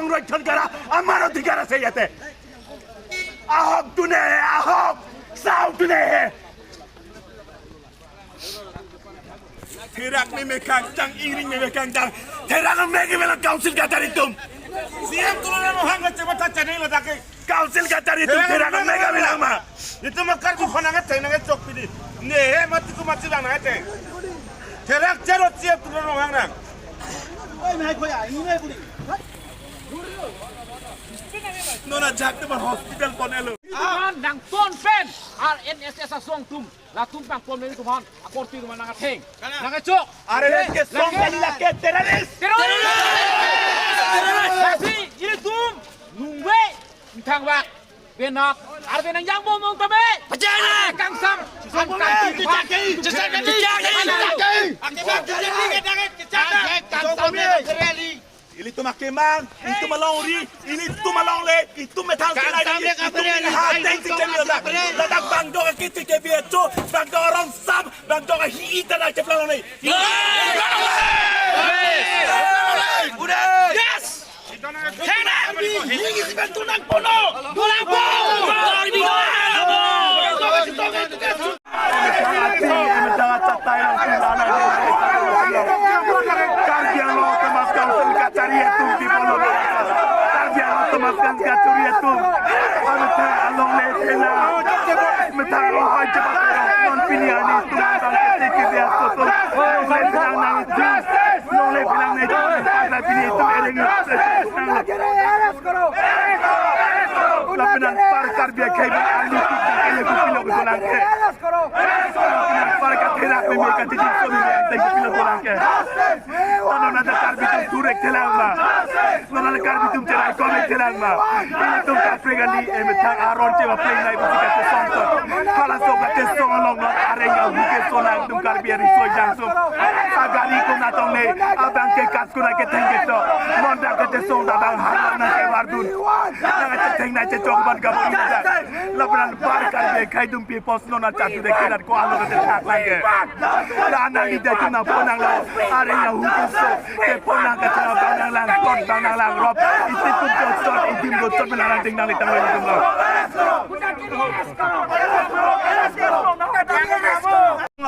সংরক্ষণ করা আমার অধিকার আছে ইয়াতে। আহক দুনে আহক চাও দুনে থেরাক মে খাং চাং ইংরিং মে খাং চাং থেরাক মে কে বেলা কাউন্সিল কাটারি তুম সিএম তুলনা মহাঙ্গা চেবাটা চানেই লাদাকে কাউন্সিল কাটারি তুম থেরাক মে কে বেলা মা ইতো মকার কু খনাঙ্গা থেনাঙ্গা চক পিদি নে হে মাতি কু মাতি লানাঙ্গা তে থেরাক চেরো সিএম তুলনা মহাঙ্গা ওই মাই কই I নাই বুড়ি Nona Jack naman hospital po nelo. Nang ton pen RNSS song tum la tum pang pom ni tumhan akorti tum nang theng nang chok RNS ke song kali la ke terrorist terrorist kasi ini tum nungwe thang bak benok ar benang yang bom mong tabe pajana kang sam san kang ti Ili tu makemang, itu malongri, ini tu malongle, itu metal kelai, itu ha teng si kemi la la dak bang do ke ti ke bi to bang do rong sam bang do hi ita la ke plan nei. Yes. Kena ni si ben tu nang pono. Tu nang po.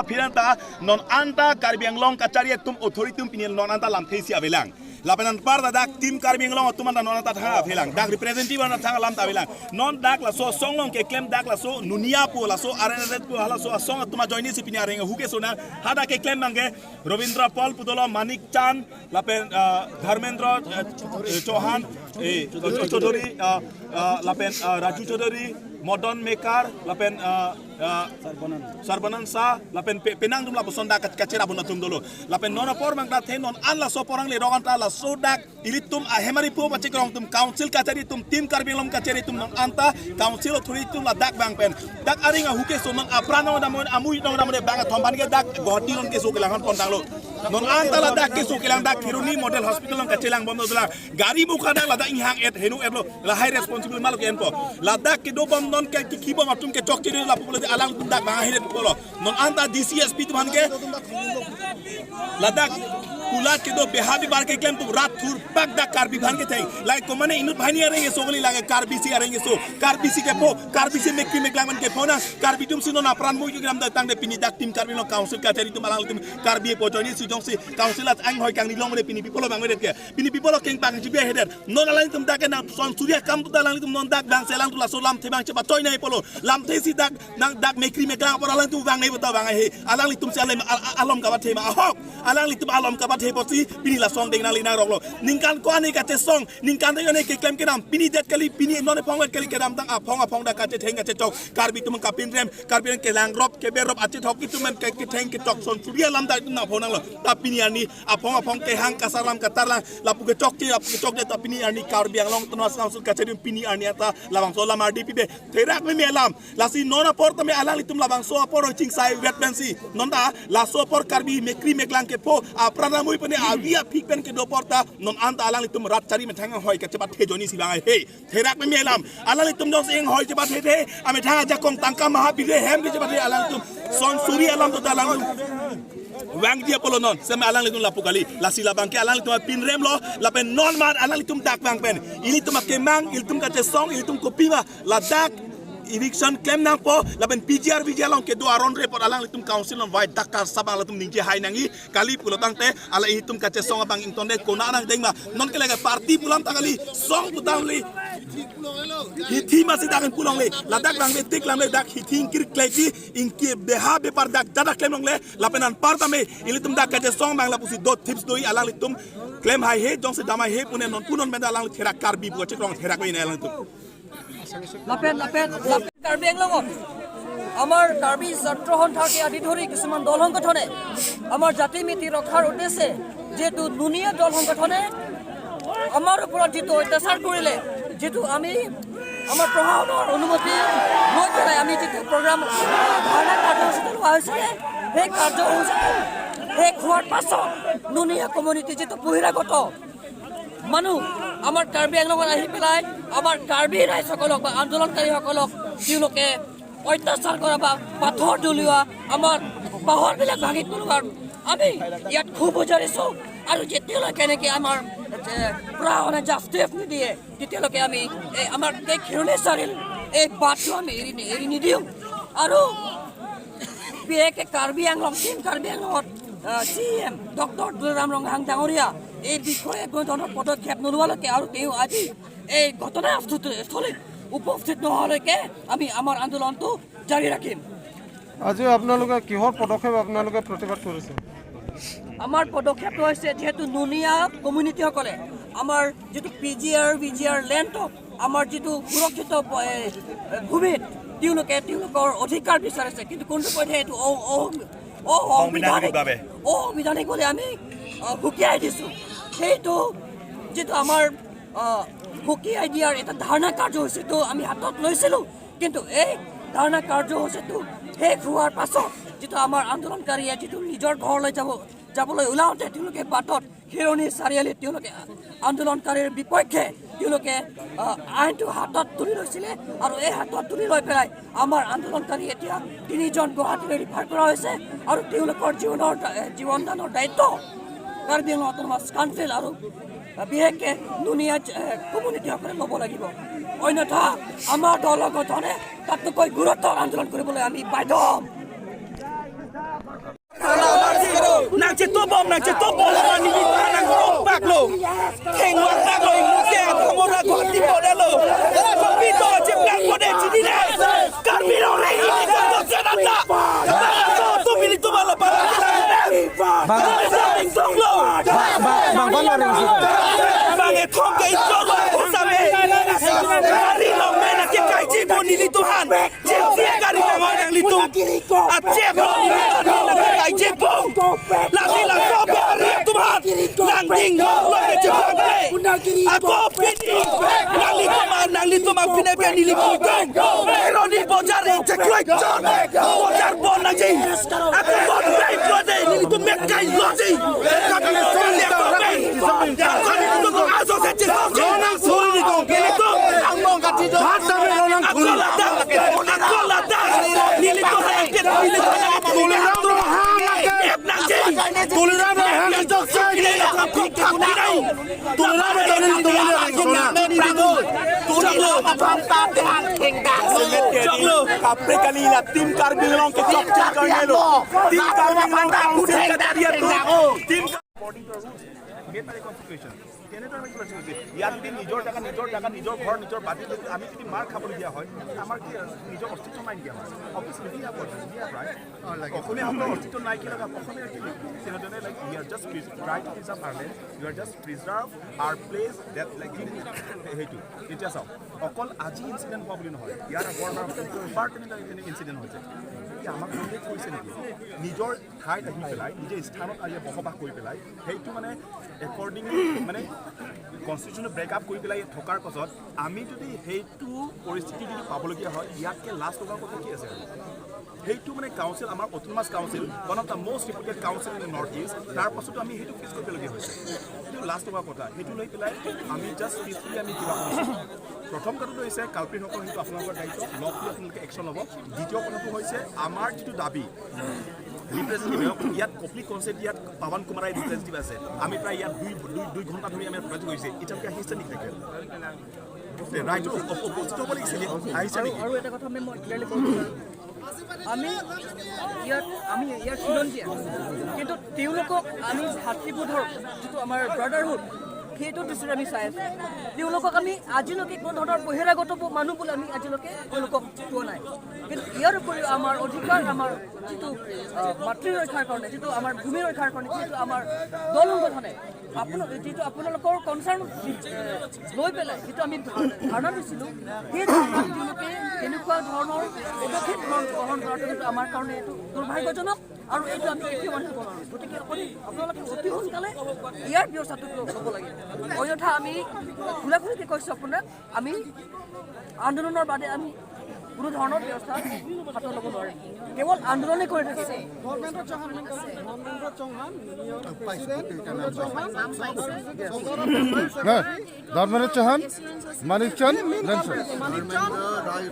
Piranta non anta Karbi Anglong kachari tum authority tum pinil non anta lam thesi avelang lapenan par da dak team Karbi Anglong tum anta non anta thanga avelang dak representative anta thanga lam ta avelang non dak la so songlong ke claim dak la so nunia po la so RNS po hala so song tuma joini si pinia renga huke so na hada ke claim mange Rabindra Paul Pudolo Manik Chan lapen Dharmendra Chauhan Chaudhary lapen Raju Chaudhary Modern Maker lapen Sarbanan Sa lapen Penang dum la posonda kacera bona tum dolo lapen non por mang the non an la so porang le rogan ta la sodak ilitum a hemari po pachik rong tum council kachari tum team Karbi Anglong kachari tum non anta council authority tum la dak bang pen dak aringa huke so mang aprano da mon amui dong da mon bang thomban ke dak goti non ke so kelangan kontang lo Non anta la dak ke so kelang dak Kheroni Model Hospital long kachelang bom dolang gari muka dak la dak ihang et henu et lo la high responsible malo ke enpo la dak ke do bom non ke ki bom atum ke chok chiri la popolo alang tum dak bang hire popolo non anta DCSP tum han ke la dak कुलात के दो बेहाबी बार के claim तुम रात थूर पक दा कार्बी भान के थे like को मने इनुत भाई नहीं आरेंगे सोगली लागे कार्बी सी आरेंगे सो कार्बी सी के पो कार्बी सी मेकी मेकलामन के फोना कार्बी तुम सिनो ना प्राण मुई ग्राम दा तांग दे पिनी दाक team Karbi no council Kachari तुम alang तुम कार्बी पोचनी सी जोंग सी काउंसिल आंग होय कांग निलोंग रे पिनी पिपोलो बांग रे के पिनी पिपोलो केंग पांग जी बे हेडर नोन alang तुम दाक ना सोन सूर्य काम तु alang तुम नोन दाक बांग सेलांग तुला सो लाम थे बांग चे बा चोय नहीं पोलो लाम थे सी दाक nang dak mekri meklang por alang tum bang nei bota bang he alang litum si alom ka ba the ma ahok alang litum alom ka ba the posi pini la song ding nang lina rok lo ningkan ko ani ka che song ningkan de ne ke klem ke dam pini det kali pini non phong kali ke dam tang a phong da ka che theng ka che chok karbi tum ka pin rem karbi ke lang rop ke be rop a che thok ki tum ke ke theng ke chok son surya lam da tum na phonang lo ta pini ani a phong ke hang ka salam ka tar la la pu ke chok che la pu ke chok de ta pini ani karbi ang long tonas council ka che pini ani ata la bang so la ma DP be therak me melam la si nona por ta me alang litum la bang so apor ching sai wet ben si non da la so por karbi mekri meklang ke po a prana mui pene avia phik pen ke do porta non anta alang litum rat chari me thanga hoi ka cheba the joni si bang he therak me melam alang litum jong sing hoi cheba the the ame thanga ja kong tangka maha bire hem ke cheba the alang litum son suri alam to alang wang dia polo non sema alang litum lapukali la sila bangke alang litum pin rem lo la pen non man alang litum dak bang pen ili tum kemang ili tum ka che song ili tum kopima la dak eviction claim nang po la pen PGR VGR long ke do aron report alang litum council non vai dakar sabang latum ningje hai nangi kali pulotang te ala itum ka che song bang ington de kona nang dengma non ke laga party pulam tangali song putang li hithi ma si dakan pulong le la dak bang le tik lam le dak hithi ingkir kleki ingki beha bepar dak jada claim long le la penan parta me ilitum dak ka che song bang la pusi do tips doi alang litum claim hai he jong se damai he pune non punon menda alang thera karbi bu che krong thera ko ina alang litum Lapen Lapen Lapen Karbi আংলঙত আমাৰ কাৰ্বি ছাত্ৰ সন্থাকে আদি ধৰি কিছুমান দল সংগঠনে আমাৰ জাতি নীতি ৰক্ষাৰ উদ্দেশ্যে যিহেতু নুনীয়া দল সংগঠনে আমাৰ ওপৰত যিটো অত্যাচাৰ কৰিলে, যিটো আমি আমাৰ প্ৰশাসনৰ অনুমতি লৈ পেলাই আমি যিটো প্ৰগ্ৰাম ধৰ্ণা কাৰ্যসূচীটো লোৱা হৈছিলে, সেই কাৰ্যসূচীটো শেষ হোৱাৰ পাছত নুনীয়া কমিউনিটি যিটো বহিৰাগত মানুহ আমাৰ কাৰ্বি আংলঙত আহি পেলাই আমাৰ কাৰ্বি ৰাইজসকলক বা আন্দোলনকাৰীসকলক তেওঁলোকে অত্যাচাৰ কৰা বা পাথৰ দলিওৱা, আমাৰ বাঁহৰবিলাক ভাঙি পেলোৱাৰ আমি ইয়াত ক্ষোভ উজাৰিছোঁ। আৰু যেতিয়ালৈকে নেকি আমাৰ প্ৰশাসনে জাষ্টিছ নিদিয়ে তেতিয়ালৈকে আমি এই আমাৰ এই খেৰণি চাৰিল এই বাটটো আমি এৰি নিদিওঁ। আৰু বিশেষকৈ কাৰ্বি আংলং টিম কাৰ্বি আংলঙত CM doctor Tuliram Ronghang ডাঙৰীয়া এই বিষয়ে কোনো ধৰণৰ পদক্ষেপ নোলোৱালৈকে আৰু তেওঁ আজি এই ঘটনাস্থলীত উপস্থিত নোহোৱালৈকে আমি আমাৰ আন্দোলনটো জাৰি ৰাখিম। আজি আপোনালোকে কিহৰ পদক্ষেপ আপোনালোকে প্ৰতিবাদ কৰিছে? আমাৰ পদক্ষেপটো হৈছে যিহেতু নুনীয়া কমিউনিটিসকলে আমাৰ যিটো PGR VGR লেণ্ডত আমাৰ যিটো সুৰক্ষিত ভূমিত তেওঁলোকে তেওঁলোকৰ অধিকাৰ বিচাৰিছে, কিন্তু কোনটো পধ্যে এইটো অসংবিধানিক বুলি আমি সকীয়াই দিছোঁ। সেইটো যিটো আমাৰ সকীয়াই দিয়াৰ এটা ধাৰণা কাৰ্যসূচীটো আমি হাতত লৈছিলোঁ, কিন্তু এই ধাৰণা কাৰ্যসূচীটো শেষ হোৱাৰ পাছত যিটো আমাৰ আন্দোলনকাৰীয়ে যিটো নিজৰ ঘৰলৈ যাবলৈ ওলাওঁতে তেওঁলোকে বাটত খেৰণি চাৰিআলিত তেওঁলোকে আন্দোলনকাৰীৰ বিপক্ষে তেওঁলোকে আইনটো হাতত তুলি লৈছিলে আৰু এই হাতত তুলি লৈ পেলাই আমাৰ আন্দোলনকাৰী এতিয়া 3জন গুৱাহাটীলৈ ৰিফাৰ কৰা হৈছে আৰু তেওঁলোকৰ জীৱনদানৰ দায়িত্ব কাৰ্বি আংলং অট'নমাছ কাউন্সিল আৰু বিশেষকৈ নুনীয়া কমিউনিটিসকলে ল'ব লাগিব। অন্যথা আমাৰ দল সংগঠনে তাতোকৈ গুৰুত্বৰ আন্দোলন কৰিবলৈ আমি বাধ্য হ'ম। Nang che to bom nang che to bom ni ni nang pak lo theng wa tak lo ke amora Guwahati pore lo kopi to che plan pore chini na karbi ro re ni ko che na ta to mili to bala bala bang song lo bang bang la bang e thong ke cho lo ko sa me gari lo me na ke kai chi bo ni li to han che che gari na nang li to a che bo ni na ke kai chi bo la si la so bo ri tu han nang ding lo ke che bang a ko pi ni nang li to ma nang li to ma pine pe ni li pu to ro ni bo ja re che Bozar bon na ji ako bon right lo de ni to mekkai lo ji Team Karbi Anglong ke chok chok Team Karbi Anglong council team ইয়াত যদি নিজৰ জেগা নিজৰ জেগা নিজৰ ঘৰ নিজৰ বাতি যদি আমি যদি মাৰ খাবলগীয়া হয়, আমাৰ কি নিজৰ অস্তিত্ব নাই নেকি? আমাৰ অভিয়াছলি অসমীয়াসকলৰ অস্তিত্ব নাই কি লগা অসমীয়াৰ কি তেনেদৰে, like we are just try to preserve our land, we are just preserve our place that like সেইটো। এতিয়া চাওক, অকল আজি ইনচিডেণ্ট হোৱা বুলি নহয়, ইয়াৰ আগৰ বাৰ তেনেকুৱা ইনচিডেণ্ট হৈছে। কি আমাক সন্দেহ কৰিছে নেকি? নিজৰ ঠাইত আহি পেলাই, নিজে স্থানত আহি বসবাস কৰি পেলাই, সেইটো মানে একৰ্ডিংলি মানে কনষ্টিটিউশ্যন ব্ৰেকআপ কৰি পেলাই ইয়াত থকাৰ পাছত আমি যদি সেইটো পৰিস্থিতি যদি পাবলগীয়া হয়, ইয়াতকৈ লাজ লগাৰ কথা কি আছে? সেইটো মানে কাউন্সিল, আমাৰ autonomous council, one of the most reputed council in North East, তাৰ পাছতো আমি সেইটো ফেচ কৰিবলগীয়া হৈছে। সেইটো লাজ লগা কথা। সেইটো লৈ পেলাই আমি জাষ্ট পিচফুলি আমি কিবা কৰিছোঁ। প্ৰথম কথাটো হৈছে কালপ্ৰিটসকল, সেইটো আপোনালোকৰ দায়িত্ব, লগ লৈ আপোনালোকে একশ্যন ল'ব। দ্বিতীয় কথাটো হৈছে আমাৰ যিটো দাবী ৰিপ্ৰেজেণ্টেটিভ, ইয়াত কপ্লি কনচেপ্ট, ইয়াত পাৱন কুমাৰাই ৰিপ্ৰেজেণ্টেটিভ আছে। আমি প্ৰায় ইয়াত 2 ঘণ্টা ধৰি আমি প্ৰতিবাদ কৰিছে। এতিয়ালৈকে আহিছে নেকি তেখেত? ৰাইজৰ উপস্থিত হ'ব লাগিছিলে, আহিছে নেকি? আৰু এটা কথা মই ক্লিয়াৰলি ক'ব বিচাৰোঁ, আমি ইয়াত খিলঞ্জীয়া, কিন্তু তেওঁলোকক আমি ভাতৃবোধৰ যিটো আমাৰ ব্ৰাদাৰহুড, সেইটো দৃষ্টিৰে আমি চাই আছোঁ। তেওঁলোকক আমি আজিলৈকে কোনো ধৰণৰ বহিৰাগত মানুহ বুলি আমি আজিলৈকে তেওঁলোকক কোৱা নাই। কিন্তু ইয়াৰ উপৰিও আমাৰ অধিকাৰ, আমাৰ যিটো মাতৃ ৰক্ষাৰ কাৰণে, যিটো আমাৰ ভূমি ৰক্ষাৰ কাৰণে, যিটো আমাৰ দল সংগঠনে আপোনাৰ যিটো আপোনালোকৰ কনচাৰ্ণ লৈ পেলাই যিটো আমি ধাৰণা দিছিলোঁ, সেই ধাৰণাত তেওঁলোকে তেনেকুৱা ধৰণৰ পদক্ষেপ গ্ৰহণ কৰাটো কিন্তু আমাৰ কাৰণে এইটো দুৰ্ভাগ্যজনক আৰু এইটো আমি কেতিয়াও মানি ল'ব নোৱাৰোঁ। গতিকে আপোনালোকে অতি সোনকালে ইয়াৰ ব্যৱস্থাটো ল'ব লাগে, অন্যথা আমি খোলাখুলিকৈ কৈছোঁ আপোনাক, আমি আন্দোলনৰ বাদে আমি কোনো ধৰণৰ ব্যৱস্থা হাতত ল'ব নোৱাৰিম, কেৱল আন্দোলনেই কৰি থাকিম। ধৰ্মেন্দ্ৰ চৌহান, না, ধর্মেন্দ্র চৌহান, মানিক চাঁদ,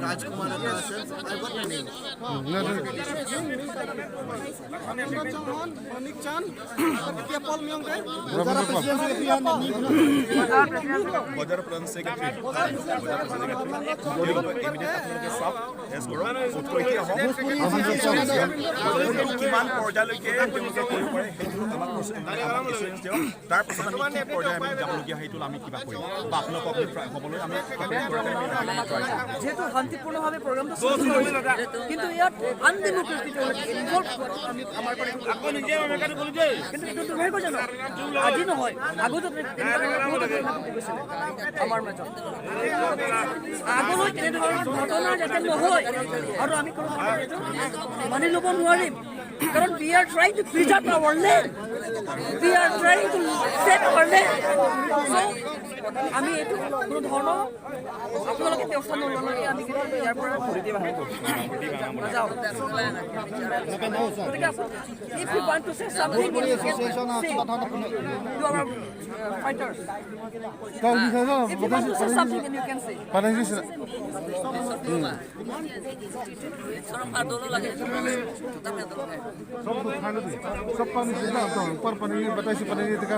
রাজকুমার একটা আছে। I got name. Dharmendra Chauhan, Manik Chand, এতিয়া পল মিয়ংকে। বজাৰ প্ৰধান ছেক্ৰেটাৰী, ইমিডিয়েট আপোনালোকে চাওক, টেষ্ট কৰক, উৎকৰ্ষী আহক, কিমান পৰ্যায়লৈকে তেওঁলোকে কৰিব পাৰে সেইটো আমাক এচুৰেঞ্চ দিয়ক। তাৰপাছত আমি কি পৰ্যায় আমি যাবলগীয়া সেইটো আমি কিবা কৰিম বা আপোনালোকক আমি হ'বলৈ আমি কমপ্লেইন কৰাৰ কাৰণে আমি ট্ৰাই কৰিম। যিহেতু শান্তিপূৰ্ণভাৱে প্ৰগ্ৰামটো সৃষ্টি কৰিছে, কিন্তু ইয়াত আনডেম'ক্ৰেটিক তেওঁলোকে ইনভলভ হোৱাটো আমি আমাৰ কাৰণে কিন্তু এইটো দুৰ্ভাগ্যজনক। আজি নহয়, আগতো তেনেকুৱা ধৰণৰ বহুতো ঘটনা ঘটি গৈছিলে আমাৰ মাজত। আগলৈ তেনেধৰণৰ ঘটনা যাতে নহয় আৰু আমি কোনো ধৰণৰ এইটো মানি ল'ব নোৱাৰিম, কাৰণ we are trying to preserve our land, we are trying to save our land. So আমি এইটো কোনো ধৰণৰ আপোনালোকে ব্যৱস্থা নল'লে আমি কিন্তু ইয়াৰ পৰা নাযাওঁ। গতিকে if you want to say something, you can say to our fighters. If you want to say something, then you can say. सब पानी ऊपर पानी बताइए, पानी दिखा।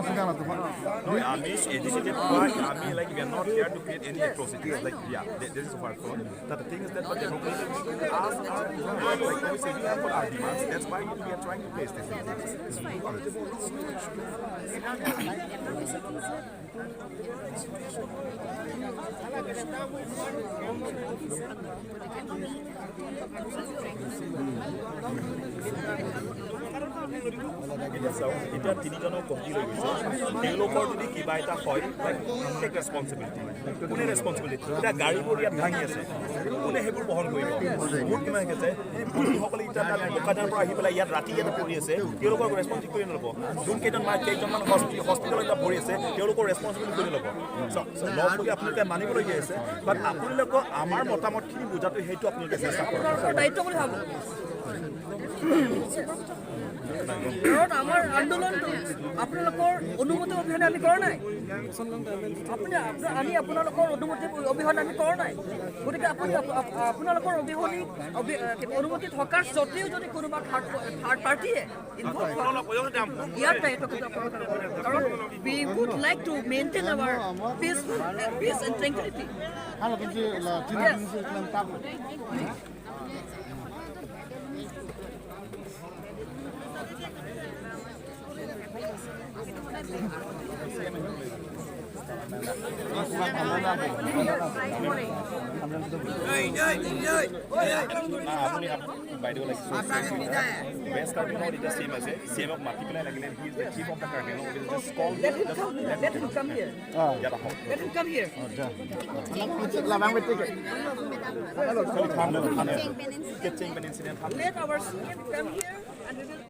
আমি educated by আমি like we are not here to create any atrocities, like yeah, this is our thought, but the thing is that, but democracy us are like obviously we have got our demands, that's why we are trying to place this thing. এতিয়া চাওক, এতিয়া তিনিজনক গুৱাহাটী লৈ গৈছে। তেওঁলোকৰ যদি কিবা এটা হয়, টেক ৰেচপনচিবিলিটি। কোনে ৰেচপনচিবিলিটি? এতিয়া গাড়ীবোৰ ইয়াত ভাঙি আছে, কোনে সেইবোৰ বহন কৰিব? বহুত কিমান আছে। সেই যিসকলে এতিয়া তাত বোকাজানৰ পৰা আহি পেলাই ইয়াত ৰাতি ইয়াতে পৰি আছে, তেওঁলোকৰ ৰেচপনচিবিলিটি কোনে ল'ব? যোন কেইজনমান হস্পিটেলত এতিয়া পৰি আছে, তেওঁলোকৰ ৰেচপনচিবিলিটি কোনে ল'ব? চাওক, লফুলি আপোনালোকে মানিবলগীয়া আছে, বাট আপোনালোকৰ আমাৰ মতামতখিনি বুজাটো, সেইটো আপোনালোকে চেষ্টা কৰক। আপোনালোকৰ দায়িত্ব বুলি ভাবোঁ, কাৰণ আমাৰ আন্দোলনটো আপোনালোকৰ অনুমতি অবিহনে আমি কৰা নাই। আপুনি আমি আপোনালোকৰ অনুমতি অবিহনে আমি কৰা নাই। গতিকে আপুনি আপোনালোকৰ অবিহনে অনুমতি থকাৰ স্বত্তেও যদি কোনোবা থাৰ্ড পাৰ্টীয়ে ইনভলভ, ইয়াৰ দায়িত্ব কিন্তু আপোনালোকৰ, কাৰণ we would like to maintain our peace and tranquility. Yes. আপুনি বাইদেউ লাগিছে, ৱেষ্ট কাৰ্বি আংলঙত এতিয়া চি এম আছে। চি এমক মাতি পেলাই লাগিলে, he is the chief of the Karbi Anglong, just call. Let him come. Let him come here. ইয়াত আহক। Let him come here. Incident. Let our CM come here and we will